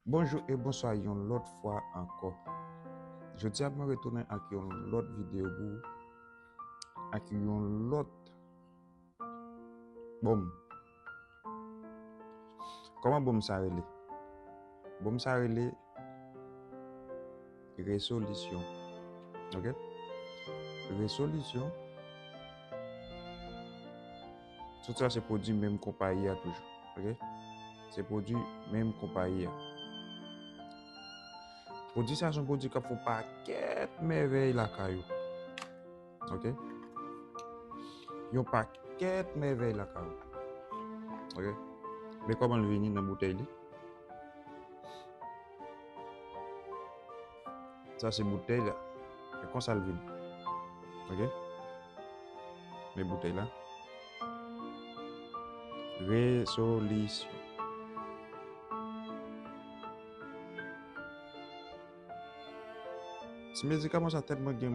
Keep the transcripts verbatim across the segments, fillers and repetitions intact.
Bonjou e bonswa yon lòt fwa ankò. Jodi a mwen retounen ak yon lòt videyo pou ou, ak yon lòt bonm. Kòman bonm sa rele? Bonm sa rele rezolisyon. Ok? Rezolisyon. Tout sa se pwodui menm konpayi a toujou. Ok? Se pwodui menm konpayi a. Pwodui sa se yon pwodui k ap fè yon pakèt mèvèy lakay ou. Ok? Yon pakèt mèvèy lakay ou. Ok? Men kòman l vini nan boutèy li. Sa se boutèy la. E konsa l vin. Ok? Men boutèy la. Rezolisyon. Ti medikaman sa tèlman gen,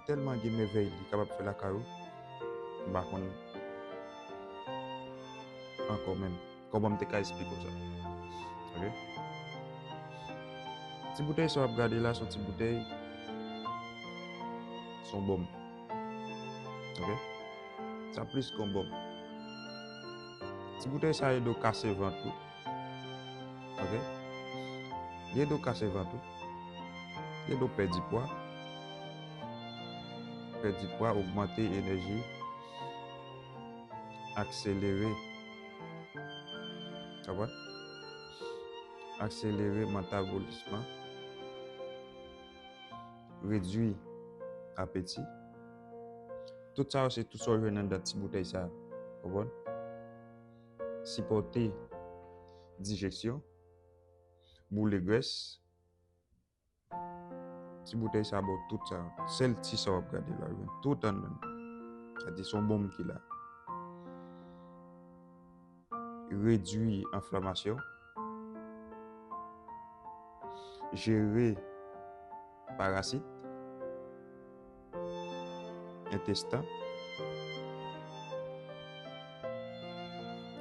tèlman gen mèvèy li kapab fè lakay ou. M pa konn ankò menm. Kòman m te ka esplike w sa? Ok? Ti boutèy sa w ap gade la, se yon ti boutèy, se yon bonm. Ok? Sa plis ke yon bonm. Ti boutèy sa ede w kase vant ou. Ok? Li ede w kase vant ou. Li ede w pèdi pwa. Pèdi pwa, ogmante enèji. Akselere. Konprann? Akselere metabolism lan. Redui apeti. Tout sa yo se tout sa w jwenn anndan ti boutèy sa. Konprann? Sipòte dijeksyon. Boule grès. Ti boutèy sa ba w tout sa. Sèl ti sa w ap gade la, w jwenn tout anndan. Sa di se yon bonm ki la. Redui enflamasyon. Jere parasit. Entestan.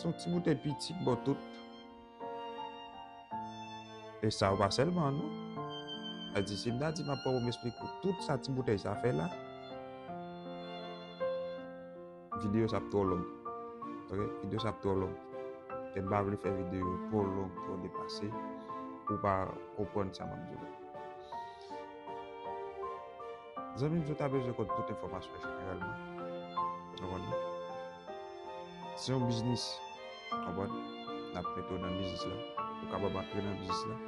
Se yon ti boutèy piti ki ba w tout. E sa yo pa sèlman, non. Sa di, si m ta di m ap pran pou m esplike w tout sa ti boutèy sa fè la, videyo sa ap twò long. Ok? Videyo sa ap twò long. E m pa vle fè videyo twò long, twò depase, pou w pa konprann sa m ap di w la. Zanmi m, si w ta bezwen konn tout enfòmasyon jeneralman, konprann? Se yon biznis, konprann? N ap mete w nan biznis la. Ou kapab antre nan biznis la.